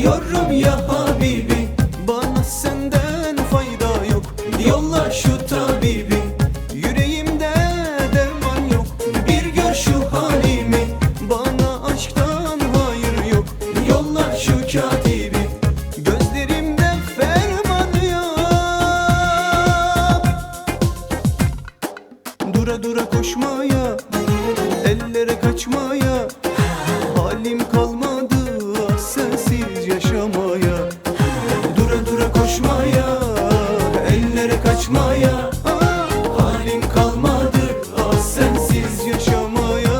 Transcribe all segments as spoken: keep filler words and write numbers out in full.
یانییورام یا حبیبی، بانا سندن فایدا یوخ. یوللا شو طبیبی، یورویومده درمان یوخ. بیر گؤر شو حالیمی، بانا عشقدن حاییر یوخ. یوللا شو کاتیبی، گؤزلریمده فرمان یوخ. دورا دورا کوشمایا، ائللره قاچمایا، حالیم قالمادی سنسیز یاشامایا. دورا دورا کوشمایا، ائللره قاچمایا، آه، حالیم قالمادی سنسیز یاشامایا.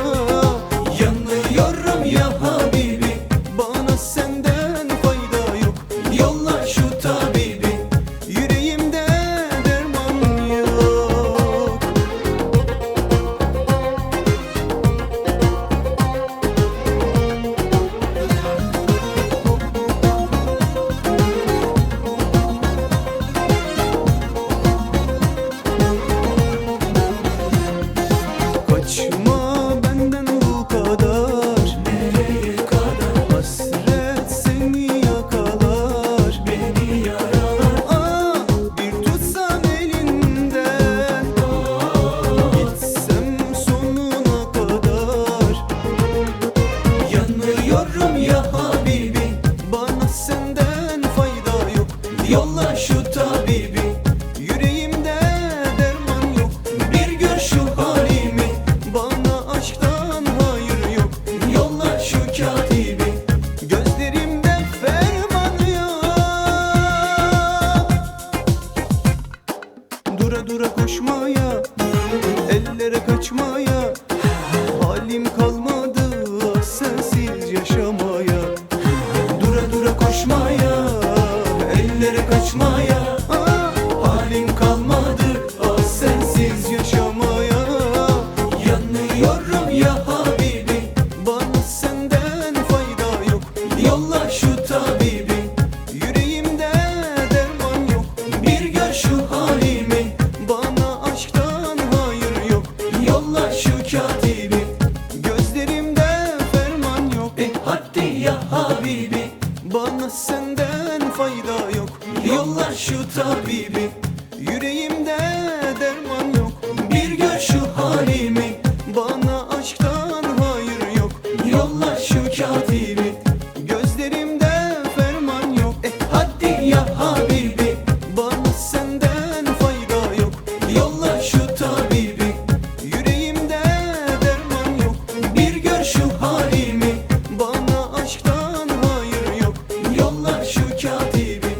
یانییورام یا حبیبی، بانا سندن فایدا یوخ. یوللا شو طبیبی، یورویومده درمان یوخ. قاچما مندن بو قدر، نه‌یه قدر؟ حسرت سنی یاکالار، بئنی یارالار. آه، بیر توتسام ائلیندن، گئتسم سونونا قدر. یانییورام یا حبیبی، بانا سندن فایدا یوخ. یوللا شو طبیبی، یورویومده درمان یوخ. بیر گؤر شو حالیمی، بانا عشقدن حاییر یوخ. یوللا شو کاتیبی، گؤزلریمده فرمان یوخ. دورا دورا کوشمایا، ائللره قاچمایا، حالیم قالمادی سنسیز یاشامایا. دورا دورا کوشمایا، ائللره قاچمایا، آه، حالیم قالمادی سنسیز یاشامایا. یانییورام یا حبیبی، بانا سندن فایدا یوخ. یوللا شو طبیبی، یورویومده درمان یوخ. بیر گؤر شو حالیمی، بانا عشقدن حاییر یوخ. یوللا شو کاتیبی، گؤزلریمده فرمان یوخ. ای حدی یا حبیبی، بانا سندن فایدا یوخ. یوللا شو طبیبی، یورویومده درمان یوخ. بیر گؤر شو حالیمی، بانا عشقدن حاییر یوخ. یوللا شو کاتیبی، گؤزلریمده فرمان یوخ. ای حدی یا حبیبی، بانا سندن فایدا یوخ. یوللا شو طبیبی، یورویومده درمان یوخ. بیر گؤر شو حالیمی، بانا عشقدن حاییر یوخ. یوللا شو کاتیبی،